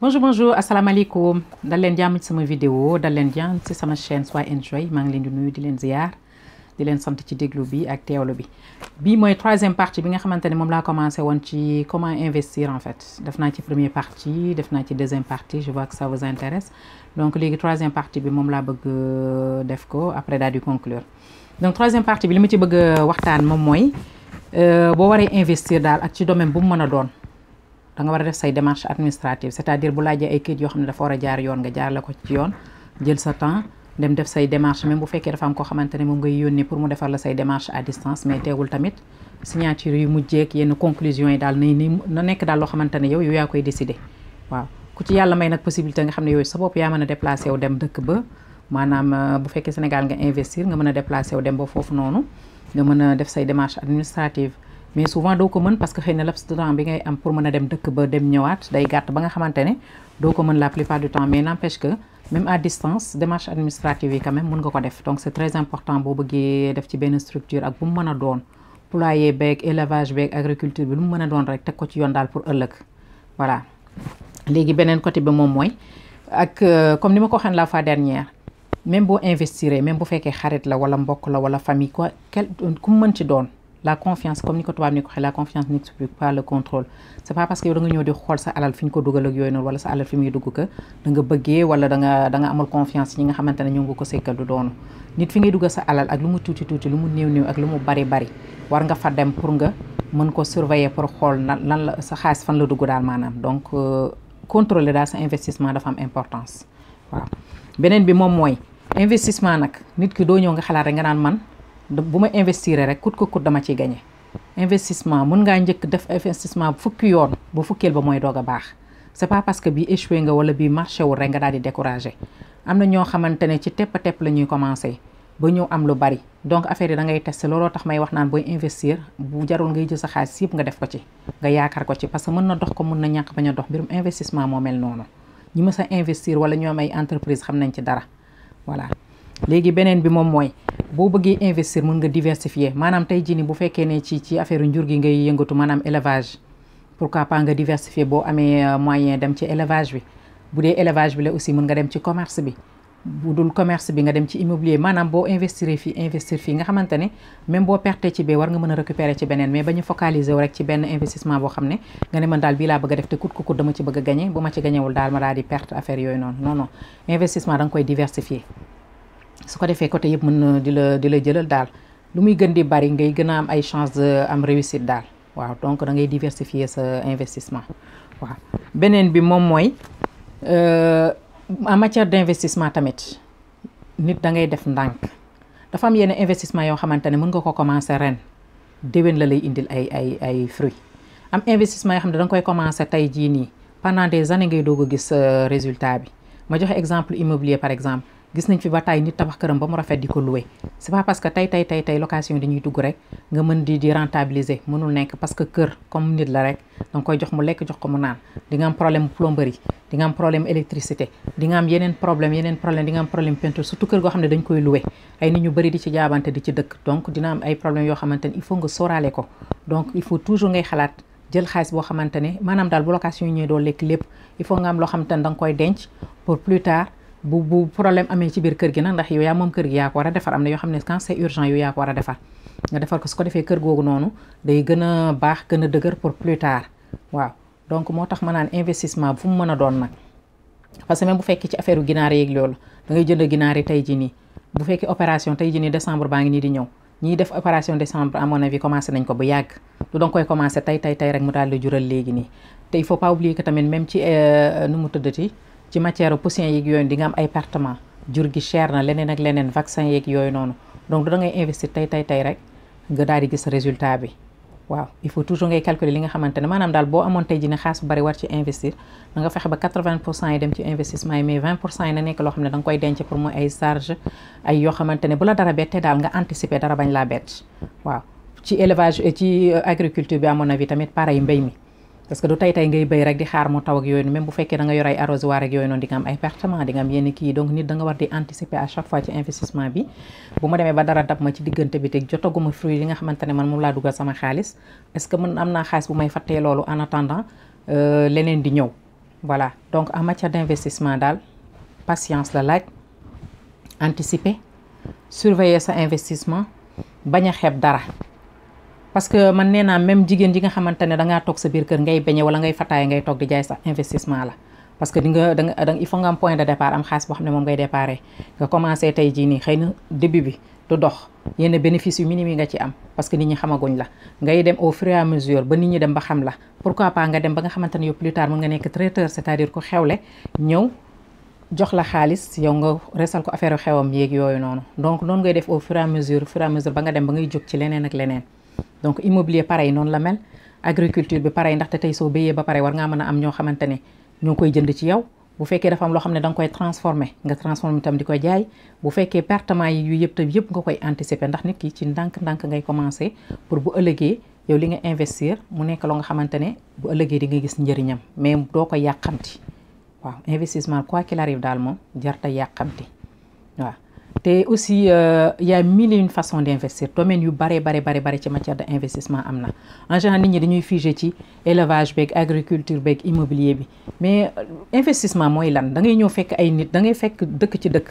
bonjour asalaamaaleykum dal leen jàmm ci sama vidéo dal leen jàmm ci sama chaîne Sois Enjoy maa ngi leen di nuyu di leen ziar di leen sant ci déglu bi ak teewlu bi bii mooy troisième partie bi nga xamante ne moom laa commencé woon ci comment investir en fait def naa ci première partie def naa ci deuxième partie je vois que ça vous intéresse donc léegi troisième partie bi moom laa bëgg def ko après daal di conclure donc troisième partie bi li ma ci bëgg waxtaan moom mooy boo waree investir daal ak ci domaine bu mu mën a doon da nga war a def say démarche administrative c'est-à-dire bu laajee ay kayit yoo xam ne dafa war a jaar yoon nga jaarale ko ci yoon jël sa temps dem def say démarche même bu fekkee dafa am koo xamante ne moom ngay yónnee pour mu defar la say démarche à distance mais teewul tamit signature yu mujjeek yenn conclusion yi daal na nekk daal loo xamante ne yow yaa koy décider waaw ku ci yàlla may nag possibilité nga xam ne yooyu sa bopp yaa mën a déplacé wu dem dëkk ba maanaam bu fekkee Sénégal nga investir nga mën a déplacé wu dem ba foofu noonu nga mën a def say démarche administrative mais souvent doo ko mën parce que xëy na laps de temps bi ngay am pour mën a dem dëkk ba dem ñëwaat day gàtt ba nga xamante ne doo ko mën la plupart du temps mais n'empêche que même à distance démarche administrative yi quand même mën nga ko def donc c'est très important boo bëggee def ci benn structure ak bu mu mën a doon poulailler beeg élevage beeg agriculture bi lu mu mën a doon rek teg ko ci yoon daal pour ëllëg voilà. léegi beneen côté bi moom mooy ak comme ni ma ko waxee la fois dernière même boo investir même bu fekkee xarit la wala mbokk la wala famille quoi ku mu mën ci doon. La confiance comme ni ko tubaab ni ko waxee la confiance n'explique pas le contrôle c'est pas parce que yow da nga ñëw di xool sa alal fi ñu ko dugal ak yooyu noonu wala sa alal fi muy dugg que da nga bëggee wala da nga amul confiance ñi nga xamante ne ñoo ngi ko sekkal du doonu nit fi ngay dugal sa alal ak lu mu tuuti tuuti lu mu néew néew ak lu mu bari bari war nga fa dem pour nga mën ko surveiller pour xool lan la sa xaalis fan la dugg daal maanaam donc contrôler daal sa investissement dafa am importance waaw. beneen bi moom mooy investissement nag nit ki doo ñëw nga xalaat rek nga naan man bu ma investir rek kut ko kut dama ciy gagné investissement mën ngaa njëkk def investissement fukki yoon bu fukkeel ba mooy doog a baax c'est pas parce que bii échoué nga wala bii marché wul rek nga daal di découragé am na ñoo xamante ne ci tepp la ñuy commencé ba ñëw am lu bari donc affaire yi da ngay testé looloo tax may wax naan booy investir bu jarul ngay jël sa xaalis yëpp nga def ko ci nga yaakaar ko ci parce que mën na dox ko mën na ñàkk bañ a dox mbirum investissement moo mel noonu ñi mës a investir wala ñoom ay entreprise xam nañ ci dara voilà. léegi beneen bi moom mooy boo bëggee investir mën nga diversifier maanaam tey jii nii bu fekkee ne ci affaire njur gi ngay yëngatu maanaam élevage pourquoi pas nga diversifier boo amee moyen dem ci élevage bi bu dee élevage bi la aussi mën nga dem ci commerce bi bu dul commerce bi nga dem ci immobilier maanaam boo investir fii nga xamante ne même boo perte ci bee war nga mën a récupérer ci beneen mais ba ñu focaliser wu rek ci benn investissement boo xam ne nga ne man daal bii laa bëgg a def te kut ko kut dama ci bëgg a gagner bu ma ci gagner daal ma daal di perte affaire yooyu noonu non investissement da nga koy diversifier su ko defee côté yëpp mën na di la jëlal daal lu muy gën di bari ngay gën a am ay chance de am réussite daal waaw donc da ngay diversifier sa investissement waaw. beneen bi moom mooy en matière d'investissement tamit nit da ngay def ndànk dafa am yenn investissement yoo xamante ne mën nga ko commencer ren déwén la lay indil ay fruits am investissement yoo xam ne da nga koy commencer tey jii nii pendant des années ngay doog a gis résultat bi ma joxe exemple immobilier par exemple. gis nañ fi ba tey nit tabax këram ba mu rafet di ko louer c'est pas parce que tey location dañuy dugg rek nga mën di rentabiliser mënul nekk parce que kër comme nit la rek danga koy jox mu lekk jox ko mu naan di nga am problème plomberie di nga am problème électricité di nga am yeneen problème di nga am problème peinture surtout kër goo xam ne dañ koy louer ay nit ñu bëri di ci jaabante di ci dëkk donc dina am ay problème yoo xamante ne il faut nga sóoraale ko donc il faut toujours ngay xalaat jël xaalis boo xamante ne maanaam daal bu location yi ñëwee doo lekk lépp il faut nga am loo xamante ne da nga koy denc pour plus tard bu problème amee ci biir kër gi nag ndax yow yaa moom kër gi yaa ko war a defar am na yoo xam ne quand c'est urgent yow yaa ko war a defar nga defar ko su ko defee kër googu noonu day gën a baax gën a dëgër pour plus tard waaw donc moo tax ma naan investissement fu mu mën a doon nag parce que même bu fekkee ci affaire u ginaar yeeg loolu da ngay jënd ginaar yi tey jii nii bu fekkee opération tey jii nii décembre baa ngi nii di ñëw ñiy def opération décembre à mon avis commencé nañ ko bu yàgg du danga koy commencé tey rek mu daal di jural léegi nii te il faut pas oublier que tamit même ci nu mu tëddati ci matière poussin yeeg yooyu di nga am ay pertement jur gi cher na leneen ak leneen vaccin yeeg yooyu noonu donc da ngay investir tey rek nga daal di gis résultat bi waaw il faut toujours ngay calculer li nga xamante ne maanaam daal boo amoon tey jii ne xaalis bu bari war ci investir da nga fexe ba 80% yi dem ci investissement yi mais 20% yi na nekk loo xam ne da nga koy denc pour mooy ay charge ay yoo xamante ne bu la dara bettee daal nga anticiper dara bañ laa bett waaw. ci élevage ci agriculture bi à mon avis tamit pareil mbéy mi parce que du tey ngay béy rek di xaar mu taw ak yooyu même bu fekkee da nga yor ay arrosoir ak yooyu noonu di nga am ay pertement di nga am yenn kii donc nit da nga war di anticiper à chaque fois ci investissement bi bu ma demee ba dara dab ma ci diggante bi te jotaguma fruit li nga xamante ne man moom laa dugal sama xaalis est-ce que mën am naa xaalis bu may fattee loolu en attendant leneen di ñëw voilà donc en matière d'investissement daal patience la laaj, anticiper, surveiller sa investissement, bañ a xeeb dara. parce que man nee naa même jigéen ji nga xamante ne dangaa toog sa biir kër ngay beñe wala ngay fataay ngay toog di jaay sax investissement la. parce que da il faut nga am point de départ am xaalis boo xam ne moom ngay déparé nga commencé tey jii nii xëy na début bi du dox yenn bénéfice yu minime yi nga ci am parce que nit ñi xamaguñ la ngay dem au fur et à mesure ba nit ñi dem ba xam la pourquoi pas nga dem ba nga xamante ne yow plus tard mën nga nekk traiteur c'est-à-dire ku xewle ñëw jox la xaalis yow nga resal ko affaire xewam yeeg yooyu noonu donc noonu ngay def au fur et à mesure ba nga dem ba ngay jóg ci leneen ak leneen. donc immobilier pareil noonu la mel agriculture bi pareil ndaxte tey soo béyee ba pare war ngaa mën a am ñoo xamante ne ñoo koy jënd ci yow bu fekkee dafa am loo xam ne da nga koy transformer nga transformer itam di ko jaay bu fekkee pertement yi yu yëpp tam yëpp nga koy anticiper ndax nit ki ci ndànk-ndànk ngay commencer pour bu ëllëgee yow li nga investir mu nekk loo nga xamante ne bu ëllëgee di nga gis njëriñam mais doo ko yàqamti waaw investissement quoi qu'il arrive daal moom jarta yàqamti waaw. te aussi y a mille et une façons d'investir domaine yu bare ci matière de investissement am na en général nit ñi dañuy figé ci élevage beeg agriculture beeg immobilier bi mais investissement mooy lan da ngay ñëw fekk ay nit da ngay fekk dëkk ci dëkk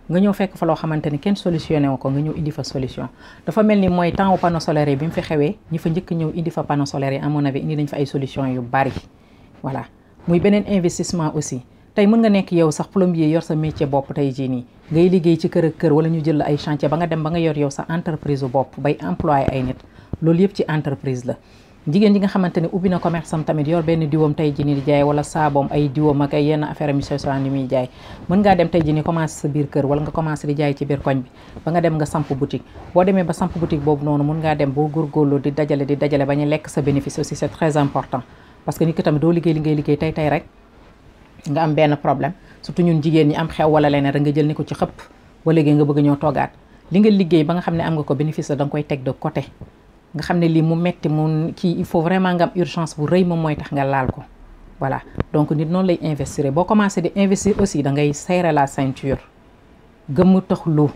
nga ñëw fekk fa loo xamante ni kenn solutionné wu ko nga ñëw indi fa solution dafa mel ni mooy temps panneau solaire bi mu fi xewee ñi fa njëkk ñëw indi fa panneau solaire yi à mon avis indi nañ fa ay solution yu bari voilà muy beneen investissement aussi tey mën nga nekk yow sax plombier yor sa métier bopp tey jii nii ngay liggéey ci kër ak kër wala ñu jël ay chantier ba nga dem ba nga yor yow sa entreprise bopp bay employé ay nit loolu yëpp ci entreprise la. jigéen ji nga xamante ne ubbi na commerce am tamit yor benn diwam tey jii nii di jaay wala saaboom ay diwam ak ay yenn affaire am yu muy jaay mën ngaa dem tey jii nii commencé sa biir kër wala nga commencé di jaay ci biir koñ bi ba nga dem nga samp boutique boo demee ba samp boutique boobu noonu mën ngaa dem boo góorgóorlu di dajale ba ñu lekk sa bénéfice aussi c'est très important parce que nit ki tamit doo liggéey li ngay liggéey tey rek nga am benn problème surtout ñun jigéen ñi am xew wala leneen rek nga jël ni ko ci xëpp ba léegi nga bëgg ñëw toogaat li nga liggéey ba nga xam ne am nga ko bénéfice la da nga koy teg de côté nga xam ne lii mu metti mu kii il faut vraiment nga am urgence bu rëy moom mooy tax nga laal ko voilà donc nit noonu lay investir boo commencé di investir aussi da ngay serrer la ceinture gëmm taxlu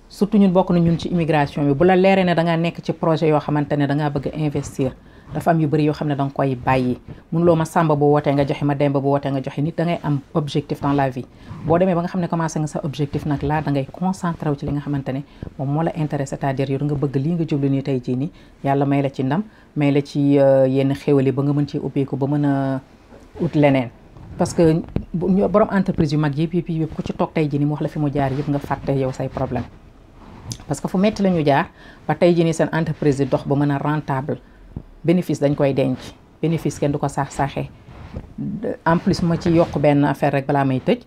surtout ñun bokk na ñun ci immigration bi bu la leeree ne da ngaa nekk ci projet yoo xamante ne da ngaa bëgg a investir dafa am yu bëri yoo xam ne da nga koy bàyyi mënuloo ma sàmba bu wootee nga joxe ma demba bu wootee nga joxe nit da ngay am objectif dans la vie boo demee ba nga xam ne commencé nga sa objectif nag laa da ngay concentré wu ci li nga xamante ne moom moo la intéressé c'est-à-dire yow da nga bëgg lii nga jublu nii tey jii nii yàlla may la ci ndam may la ci yenn xéwali ba nga mën ci ubbeeku ba mën a ut leneen parce que borom entreprise yu mag yëpp ku ci toog tey jii nii mu wax la fi mu jaar yëpp nga fàtte yow say problème parce que fu metti la ñu jaar ba tey jii nii seen entreprise di dox ba mën a rentable bénéfice dañ koy denc bénéfice kenn du ko saaxee en plus ma ci yokk benn affaire rek balaa may tëj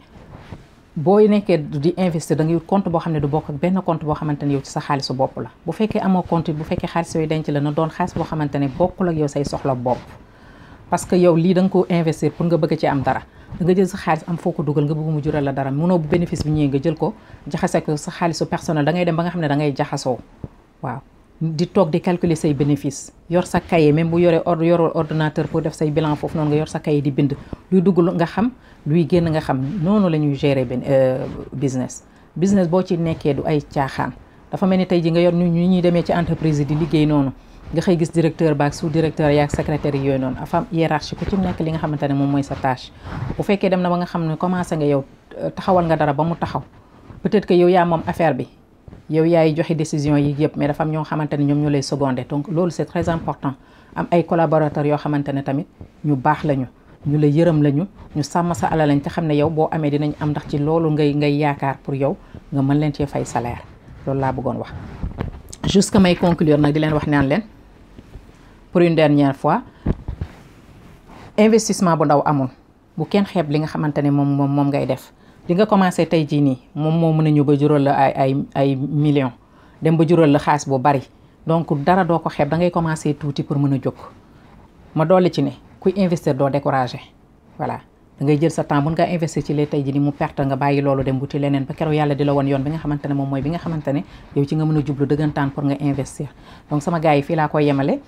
boo nekkee di investir da ngay wut compte boo xam ne du bokk ak benn compte boo xamante ne yow ci sa xaalisu bopp la bu fekkee amoo compte bu fekkee xaalis yooyu denc la na doon xaalis boo xamante ne bokkul ak yow say soxla bopp parce que yow lii da nga ko investir pour nga bëgg ci am dara da nga jël sa xaalis am foo ko dugal nga bëgg mu jural la dara mënoo bu bénéfice bi ñëwee nga jël ko jaxase ko sa xaalisu personnel da ngay dem ba nga xam ne da ngay jaxasoo waaw di toog di calculer say bénéfice yor sa cahier même bu yoroo ordinateur pour def say bilan foofu noonu nga yor sa cahier di bind luy dugg nga xam luy génn nga xam noonu la ñuy gérer business boo ci nekkee du ay caaxaan dafa mel ni tey ji nga yor ñu ñuy demee ci entreprise di liggéey noonu nga xëy gis directeur baak sous directeur yaak secrétaire yooyu noonu afam hiérarchie ku ci nekk li nga xamante ne moom mooy sa tâche bu fekkee dem na ba nga xam ne commencé nga yow taxawal nga dara ba mu taxaw peut-être que yow yaa moom affaire bi yow yaay joxe décision yi yëpp mais dafa am ñoo xamante ne ñoom ñoo lay seconder donc loolu c'est très important am ay collaborateurs yoo xamante ne tamit ñu baax lañu ñu la yërëm lañu ñu sàmm sa alal lañ te xam ne yow boo amee dinañ am ndax ci loolu ngay yaakaar pour yow nga mën leen cee fay salaire loolu laa bëggoon wax. jusque may conclure nag di leen wax naan leen pour une dernière fois investissement bu ndaw amul bu kenn xeeb li nga xamante ne moom ngay def. li nga commencé tey jii nii moom moo mën a ñëw ba jural la ay millions dem ba jural la xaalis bu bari donc dara doo ko xeeb da ngay commencé tuuti pour mën a jóg ma dolli ci ne kuy investir doo découragé voilà da ngay jël sa temps mën ngaa investir ci lee tey jii nii mu perte nga bàyyi loolu dem wuti leneen ba keroog yàlla di la woon yoon bi nga xamante ne moom mooy bi nga xamante ne yow ci nga mën a jublu dëggantaan pour nga investir donc sama gars yi fii laa koy yemale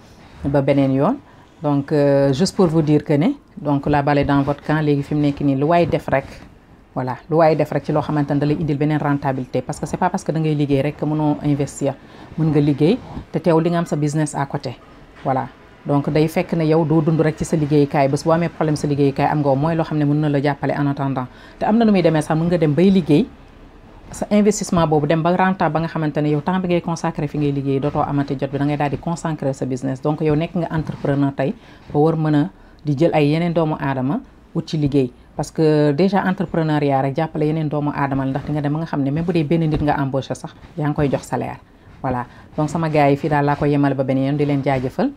ba beneen yoon donc juste pour vous dire que ne donc la balle est dans votre camp léegi fi mu nekk nii lu waay def rek voilà lu waaye def rek ci loo xamante ne da lay indil beneen rentabilité parce que c'est pas parce que da ngay liggéey rek que mënoo investir mën nga liggéey te teew li nga am sa business à côté voilà donc day fekk ne yow doo dund rek ci sa liggéeyukaay bés boo amee problème sa liggéeyukaay am nga mooy loo xam ne mën na la jàppale en attendant te am na nu muy demee sax mën nga dem bay liggéey sa investissement boobu dem ba rentable ba nga xamante ne yow temps bi ngay consacré fi ngay liggéey dootoo amati jot bi da ngay daal di consacré sa business donc yow nekk nga entrepreneur tey ba war mën a di jël ay yeneen doomu aadama wut ci liggéey parce que déjà entrepreneuriat rek jàppale yeneen doomu aadama la ndax di nga dem ba nga xam ne même bu dee benn nit nga embauché sax yaa ngi koy jox salaire voilà donc sama gars yi fii daal laa koy yemale ba beneen yoon di leen jaajëfal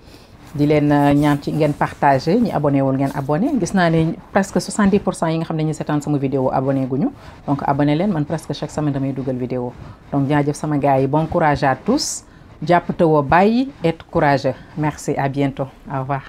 di leen ñaan ci ngeen partagé ñi abonné wul ngeen abonné gis naa ne presque 70% yi nga xam ne ñu seetaan sama vidéo abonné guñu donc abonné leen man presque chaque semaine damay dugal vidéo donc jaajëf sama gars yi bon courage à tous jàpp te woo bàyyi être courageux merci à bientôt au revoir